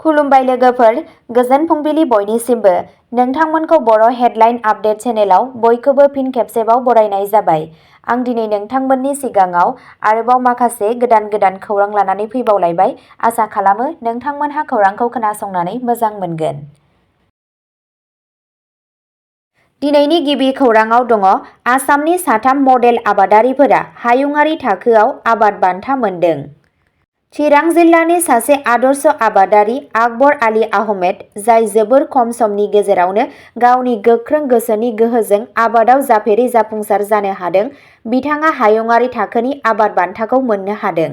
खुलुमबाय लोगोफोर, गोजोन फुंबिलि बयनिसिमबो। नोंथांमोनखौ बर' हेडलाइन आपडेट चेनेलाव बयखौबो फिन खेबसेबाव बरायनाय जाबाय। आं दिनै नोंथांमोननि सिगाङाव आरोबाव माखासे गोदान खौरां लानानै फैबावलायबाय। आसा खालामो नोंथांमोनहा खौरांखौ खोनासंनानै मोजां मोनगोन। दिनैनि गिबि खौराङाव दङ आसामनि 3 मडेल आबादारिफोरा हायुंआरि थाखोआव आबाद बान्था मोन्दों। चिरां जिल्लानि सासे आदर्श आबादारि आकबर आली आहमेद, जाय जोबोर खम समनि गेजेरावनो गावनि गोख्रों गोसोनि गोहोजों आबादाव जाफेरै जाफुंसार जानो हादों, बिथाङा हायुंआरि थाखोनि आबाद बान्थाखौ मोननो हादों।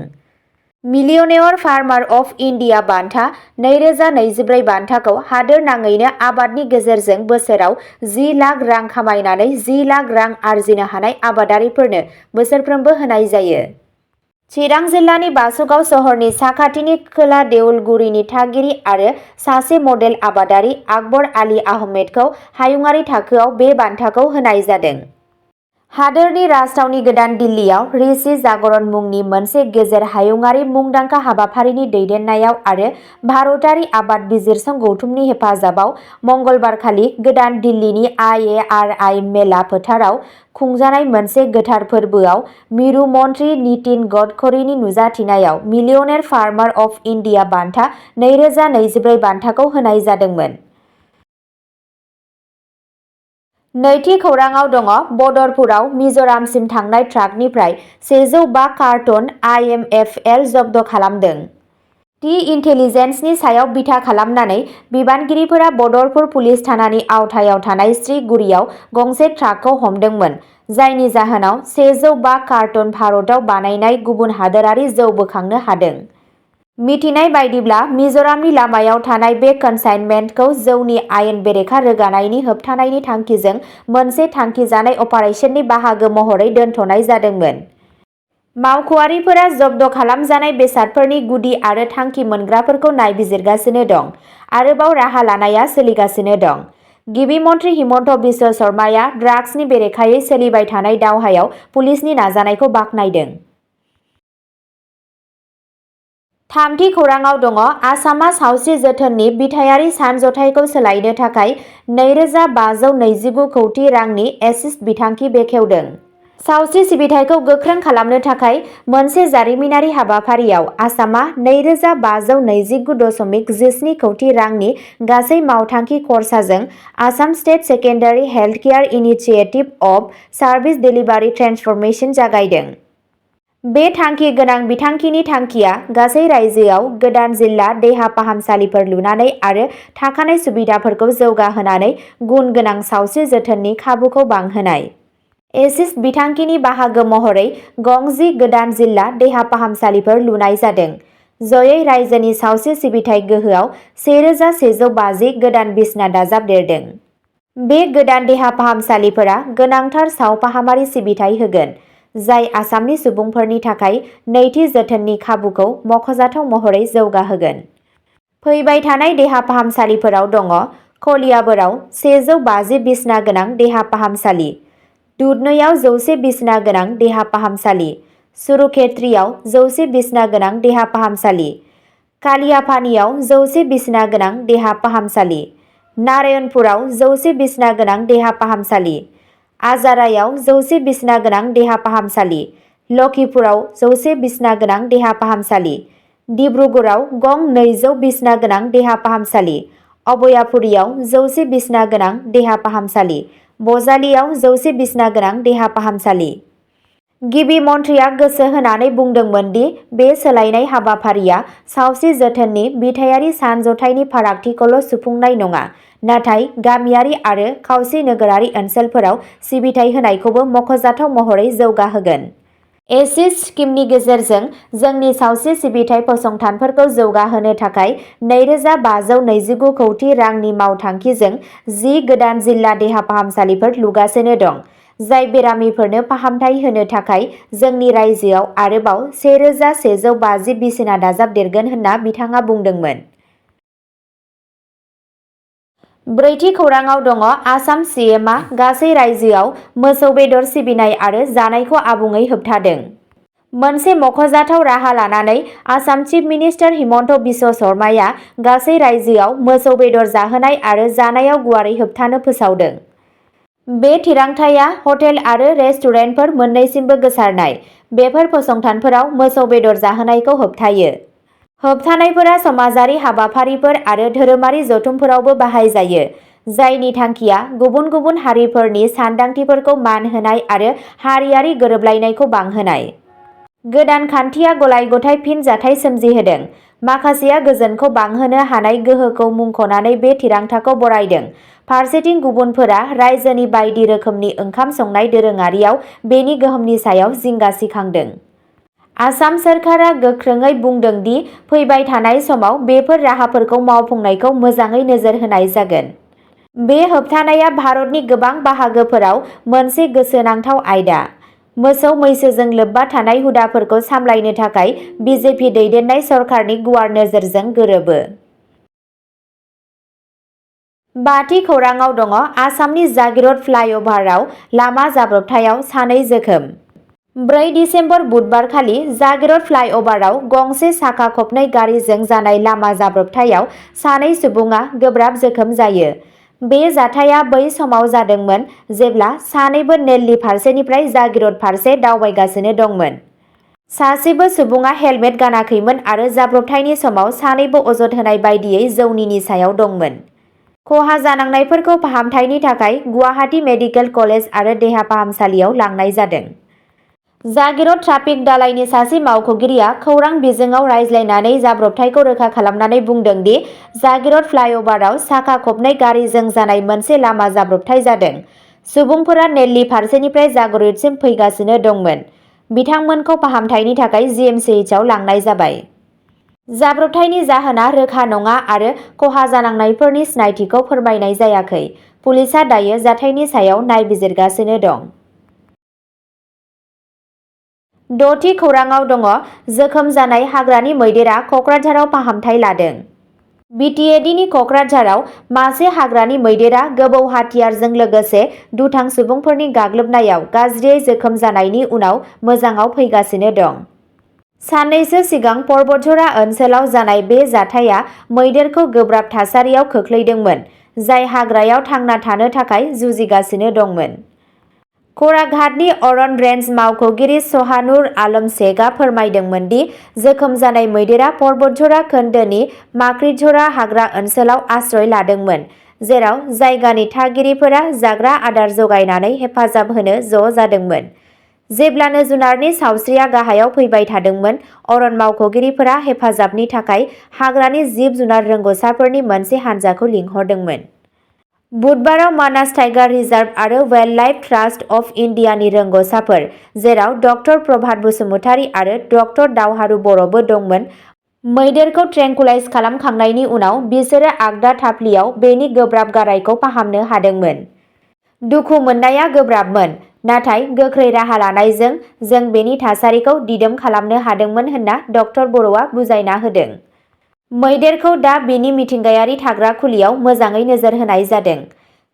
मिलियनेयर फार्मार अफ इन्डिया बान्था 2024 बान्थाखौ हादोरनाङैनो आबादनि गेजेरजों बोसोराव 10 लाख रां खामायनानै 10 लाख रां आरजिनो हानाय आबादारिफोरनो बोसोरफ्रोमबो होनाय जायो। चिरां जिल्लानि बासुगाव सहरनि साखाथिनि खोला देउलगुरिनि थागिरि आरो सासे मडेल आबादारि आकबर आली आहमेदखौ हायुंआरि थाखोआव बे बान्थाखौ होनाय जादों। हादोरनि राजथावनि गोदान दिल्लीयाव ऋषि जागरण मुंनि मोनसे गेजेर हायुंआरि मुंदांखा हाबाफारिनि दैदेननायाव आरो भारतारि आबाद बिजिरसं गौथुमनि हेफाजाबाव मंगलबारखालि गोदान दिल्लीनि IARI मेला फोथाराव खुंजानाय मोनसे गोथार फोरबोआव मिरु मन्त्रि नितिन गडकरीनि नुजाथिनायाव मिलियनेयर फार्मार अफ इन्डिया बान्था 2024 बान्थाखौ होनाय जादोंमोन। नैथि खौराङाव दङ बदरपुराव मिज'रामसिम थांनाय ट्राकनिफ्राय 105 कार्टन IMFL जब्द खालामदों। टि इन्टेलिजेन्सनि सायाव बिथा खालामनानै बिबानगिरिफोरा बदरपुर पुलिस थानानि आवथायाव थानाय श्रीगुरियाव गंसे ट्राकखौ हमदोंमोन, जायनि जाहोनाव 105 कार्टन भारताव बानायनाय गुबुन हादोरारि जौ बोखांनो हादों। मिथिनाय बायदिब्ला मिज'रामनि लामायाव थानाय बे कनसाइनमेन्टखौ जौनि आयेन बेरेखा रोगानायनि होबथानायनि थांखिजों मोनसे थांखिजानाय अपारेसननि बाहागो महरै दोनथ'नाय जादोंमोन। मावख'आरिफोरा जब्द खालामजानाय बेसादफोरनि गुदि आरो थांखि मोनग्राफोरखौ नायबिजिरगासिनो दं। आरोबाव राहा लानाया सोलिगासिनो दं। गिबि मन्थ्रि हिमन्त बिश्व शर्माया ड्राग्सनि बेरेखायै सोलिबाय थानाय दावहायाव पुलिसनि नाजानायखौ बाख्नायदों। थामथि खौराङाव दङ आसामआ सावस्रि जोथोननि बिथायारि सानज'थाइखौ सोलायनो थाखाय 2,529 कौटि रांनि एसिस्ट बिथांखि बेखेवदों। सावस्रि सिबिथायखौ गोख्रों खालामनो थाखाय मोनसे जारिमिनारि हाबाफारियाव आसामआ 2,529.17 कौटि रांनि गासै मावथांखि खरसाजों Assam state secondary healthcare initiative of service delivery transformation जागायदों। बे थांखि गोनां बिथांखिनि थांखिया गासै रायजोआव गोदान जिल्ला देहा फाहामसालिफोर लुनानै आरो थाखानाय सुबिदाफोरखौ जौगाहोनानै गुन गोनां सावस्रि जोथोननि खाबुखौ बांहोनाय। एसिस्ट बिथांखिनि बाहागो महरै गं 10 गोदान जिल्ला देहा फाहामसालिफोर लुनाय जादों। जयै रायजोनि सावस्रि सिबिथाय गोहोआव 1,150 गोदान बिसना दाजाबदेरदों। बे गोदान देहा फाहामसालिफोरा गोनांथार सावफाहामारि सिबिथाय होगोन, जाय आसामनि सुबुंफोरनि थाखाय नैथि जोथोननि खाबुखौ मख'जाथाव महरै जौगाहोगोन। फैबाय थानाय देहा फाहामसालिफोराव दङ कलियाबोराव 150 बिसना गोनां देहा फाहामसालि, दुधनैयाव 100 बिसना गोनां देहा फाहामसालि, सुरुखेत्रीयाव 100 बिसना गोनां देहा फाहामसालि, कालियापानीआव 100 बिसना गोनां देहा फाहामसालि, नारायणपुराव 100 बिसना गोनां देहा फाहामसालि, आजारायाव 100 बिसना गोनां देहा फाहामसालि, लखिपुराव 100 बिसना गोनां देहा फाहामसालि, डिब्रुगड़आव गं 200 बिसना गोनां देहा फाहामसालि, अभयापुरीआव 100 बिसना गोनां देहा फाहामसालि, बजालियाव 100 बिसना गोनां देहा फाहामसालि। गिबि मन्थ्रिया गोसो होनानै बुंदोंमोन दि बे सोलायनाय हाबाफारिया सावस्रि जोथोननि बिथायारि सानज'थाइनि फारागथिखौल' सुफुंनाय नङा, नाथाय गामियारि आरो खावसे नोगोरारि ओनसोलफोराव सिबिथाय होनायखौबो मख'जाथाव महरै जौगाहोगोन। एसिस्ट स्किमनि गेजेरजों जोंनि सावस्रि सिबिथाय फसंथानफोरखौ जौगाहोनो थाखाय 2,529 कौटि रांनि मावथांखिजों 10 गोदान जिल्ला देहा फाहामसालिफोर लुगासिनो दं, जाय बेरामिफोरनो फाहामथाय होनो थाखाय जोंनि रायजोआव आरोबाव 1,150 बिसना दाजाबदेरगोन होनना बिथाङा बुंदोंमोन। ब्रैथि खौराङाव दङ आसाम CMआ गासै रायजोआव मोसौ बेदर सिबिनाय आरो जानायखौ आबुङै होबथादों। मोनसे मख'जाथाव राहा लानानै आसाम चिफ मिनिस्टार हिमन्त बिश्व शर्माया गासै रायजोआव मोसौ बेदर जाहोनाय आरो जानायाव गुवारै होबथानो फोसावदों। बे थिरांथाया हटेल आरो रेस्टुरेन्टफोर मोन्नैसिमबो गोसारनाय बेफोर फसंथानफोराव मोसौ बेदर जाहोनायखौ होबथायो। होबथानायफोरा समाजारि हाबाफारिफोर आरो धोरोमारि जथुमफोरावबो बाहायजायो, जायनि थांखिया गुबुन गुबुन हारिफोरनि सानदांथिफोरखौ मान होनाय आरो हारियारि गोरोबलायनायखौ बांहोनाय। गोदान खान्थिया गलाय-गथाय फिनजाथाय सोमजिहोदों। माखासेया गोजोनखौ बांहोनो हानाय गोहोखौ मुंख'नानै बे थिरांथाखौ बरायदों। फारसेथिं गुबुनफोरा रायजोनि बायदि रोखोमनि ओंखाम संनाय दोरोङारियाव बेनि गोहोमनि सायाव जिंगा सिखांदों। आसाम सोरखारा गोख्रोङै बुंदों दि फैबाय थानाय समाव बेफोर राहाफोरखौ मावफुंनायखौ मोजाङै नोजोर होनाय जागोन। बे होबथानाया भारतनि गोबां बाहागोफोराव मोनसे गोसोनांथाव आयदा। मोसौ-मैसोजों लोब्बा थानाय हुदाफोरखौ सामलायनो थाखाय बिजेपि दैदेननाय सरकारनि गुवार नोजोरजों गोरोबो। बाथि खौराङाव दङ आसामनि जागिरद फ्लाइअभाराव लामा जाब्रबथायाव सानै जोखोम। 4 दिसेम्बर बुधबारखालि जागिरद फ्लाइअभाराव गंसे साखा खबनै गारिजों जानाय लामा जाब्रबथायाव सानै सुबुङा गोब्राब जोखोम जायो। बे जाथाया बै समाव जादोंमोन जेब्ला सानैबो नेल्ली फारसेनिफ्राय जागिरद फारसे दावबायगासिनो दंमोन। सासेबो सुबुङा हेलमेट गानाखैमोन आरो जाब्रबथायनि समाव सानैबो अजद होनाय बायदियै जौनि निसायाव दंमोन। खहा जानांनायफोरखौ फाहामथायनि थाखाय गुवाहाटी मेडिकेल कलेज आरो देहा फाहामसालियाव लांनाय जादों। जागिरद ट्राफिक दालायनि सासे मावख'गिरिया खौरां बिजोङाव रायज्लायनानै जाब्रबथायखौ रोखा खालामनानै बुंदों दि जागिरद फ्लाइअभाराव साखा खबनै गारिजों जानाय मोनसे लामा जाब्रबथाय जादों। सुबुंफोरा नेल्ली फारसेनिफ्राय जागिरदसिम फैगासिनो दंमोन। बिथांमोनखौ फाहामथायनि थाखाय जिएमसिएचआव लांनाय जाबाय। जाब्रबथायनि जाहोना रोखा नङा आरो खहा जानांनायफोरनि सिनायथिखौ फोरमायनाय जायाखै। पुलिसआ दायो जाथायनि सायाव नायबिजिरगासिनो दं। 6थि खौराङाव दङ जोखोम जानाय हाग्रानि मैदेरा कक्राझाराव फाहामथाय लादों। बिटिएडिनि कक्राझाराव मासे हाग्रानि मैदेरा गोबौ हाथियारजों लोगोसे दुथां सुबुंफोरनि गाग्लोबनायाव गाज्रियै जोखोम जानायनि उनाव मोजाङाव फैगासिनो दं। साननैसो सिगां पर्बतझरा ओनसोलाव जानाय बे जाथाया मैदेरखौ गोब्राब थासारियाव खोख्लैदोंमोन, जाय हाग्रायाव थांना थानो थाखाय जुजिगासिनो दंमोन। खराघाटनि अरन रेन्ज मावख'गिरि शहानुर आलम शेखआ फोरमायदोंमोन दि जोखोम जानाय मैदेरा पर्बतझरा खोन्दोनि माक्रिझरा हाग्रा ओनसोलाव आश्रय लादोंमोन, जेराव जायगानि थागिरिफोरा जाग्रा आदार जगायनानै हेफाजाब होनो ज' जादोंमोन। जेब्लानो जुनारनि सावस्रिया गाहायाव फैबाय थादोंमोन, अरन मावख'गिरिफोरा हेफाजाबनि थाखाय हाग्रानि जिब-जुनार रोंग'साफोरनि मोनसे हानजाखौ लिंहरदोंमोन। बुधबाराव मानास टाइगार रिजार्भ आरो वाइल्डलाइफ ट्रास्ट अफ इन्डियानि रोंग'साफोर, जेराव डक्टर प्रभात बसुमतारी आरो डक्टर दावहारु बर'बो दंमोन, मैदेरखौ ट्रेंकुलाइज खालामखांनायनि उनाव बिसोरो आगदा थाफ्लियाव बेनि गोब्राब गारायखौ फाहामनो हादोंमोन। दुखु मोननाया गोब्राबमोन, नाथाय गोख्रै राहा लानायजों जों बेनि थासारिखौ दिदोम खालामनो हादोंमोन होनना डक्टर बर'आ बुजायना होदों। मैदेरखौ दा बिनि मिथिंगायारि थाग्रा खुलियाव मोजाङै नोजोर होनाय जादों।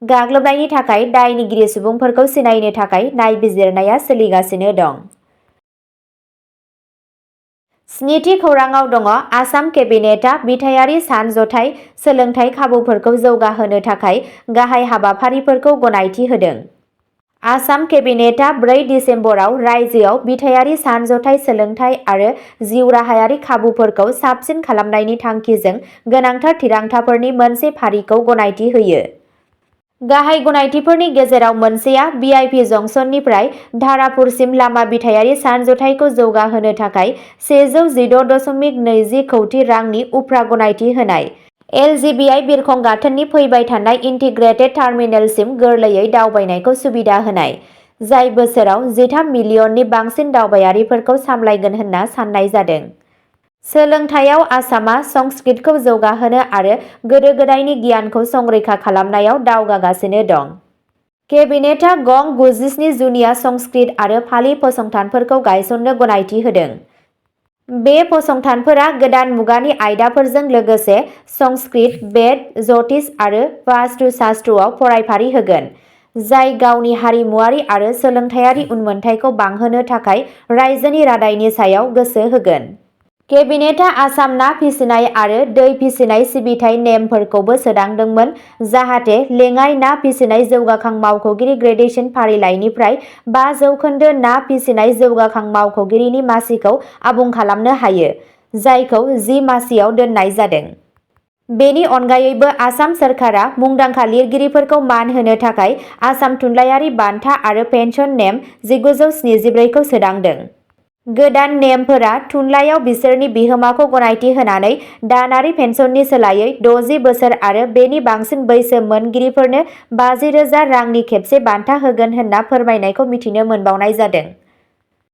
गाग्लोबनायनि थाखाय दायनिगिरि सुबुंफोरखौ सिनायनो थाखाय नायबिजिरनाया सोलिगासिनो दं। 7थि खौराङाव दङ आसाम केबिनेटआ बिथायारि सानज'थाय सोलोंथाय खाबुफोरखौ जौगाहोनो थाखाय गाहाय हाबाफारिफोरखौ गनायथि होदों। आसाम केबिनेटआ 4 दिसेम्बराव रायजोआव बिथायारि सानज'थाय सोलोंथाय आरो जिउराहायारि खाबुफोरखौ साबसिन खालामनायनि थांखिजों गोनांथार थिरांथाफोरनि मोनसे फारिखौ गनायथि होयो। गाहाय गनायथिफोरनि गेजेराव मोनसेया भिआइपि जंक्शननिफ्राय धारापुरसिम लामा बिथायारि सानज'थायखौ जौगाहोनो थाखाय 116.20 कौटि रांनि उफ्रा गनायथि होनाय। एलजिबिआइ बिरखं गाथोननि फैबाय थानाय इन्टिग्रेटेड टार्मिनेलसिम गोरलैयै दावबायनायखौ सुबिदा होनाय, जाय बोसोराव 13 मिलियननि बांसिन दावबायारिफोरखौ सामलायगोन होनना साननाय जादों। सोलोंथायाव आसामआ संस्कृतखौ जौगाहोनो आरो गोदो-गोदायनि गियानखौ संरैखा खालामनायाव दावगागासिनो दं। केबिनेटआ गं 97 जुनिया संस्कृत आरो पाली फसंथानफोरखौ गायसननो गनायथि होदों। बे फसंथानफोरा गोदान मुगानि आयदाफोरजों लोगोसे संस्कृत, बेद, ज्य'तिष आरो वास्तु शास्त्रआव फरायफारि होगोन, जाय गावनि हारिमुआरि आरो सोलोंथायारि उनमोनथाइखौ बांहोनो थाखाय रायजोनि रादायनि सायाव गोसो होगोन। केबिनेटआ आसाम ना फिसिनाय आरो दै फिसिनाय सिबिथाय नेमफोरखौबो सोदांदोंमोन जाहाथे लेङाइ ना फिसिनाय जौगाखां मावख'गिरि ग्रेडेशन फारिलाइनिफ्राय 5% ना फिसिनाय जौगाखां मावख'गिरिनि मासिखौ आबुं खालामनो हायो, जायखौ 10 मासियाव दोननाय जादों। बेनि अनगायैबो आसाम सोरखारा मुंदांखा लिरगिरिफोरखौ मान होनो थाखाय आसाम थुनलाइयारि बान्था आरो पेन्सन नेम 1974 खौ सोदांदों। गोदान नेमफोरा थुनलाइयाव बिसोरनि बिहोमाखौ गनायथि होनानै दानारि पेन्सननि सोलायै 60 बोसोर आरो बेनि बांसिन बैसो मोनगिरिफोरनो 50,000 रांनि खेबसे बान्था होगोन होनना फोरमायनायखौ मिथिनो मोनबावनाय जादों।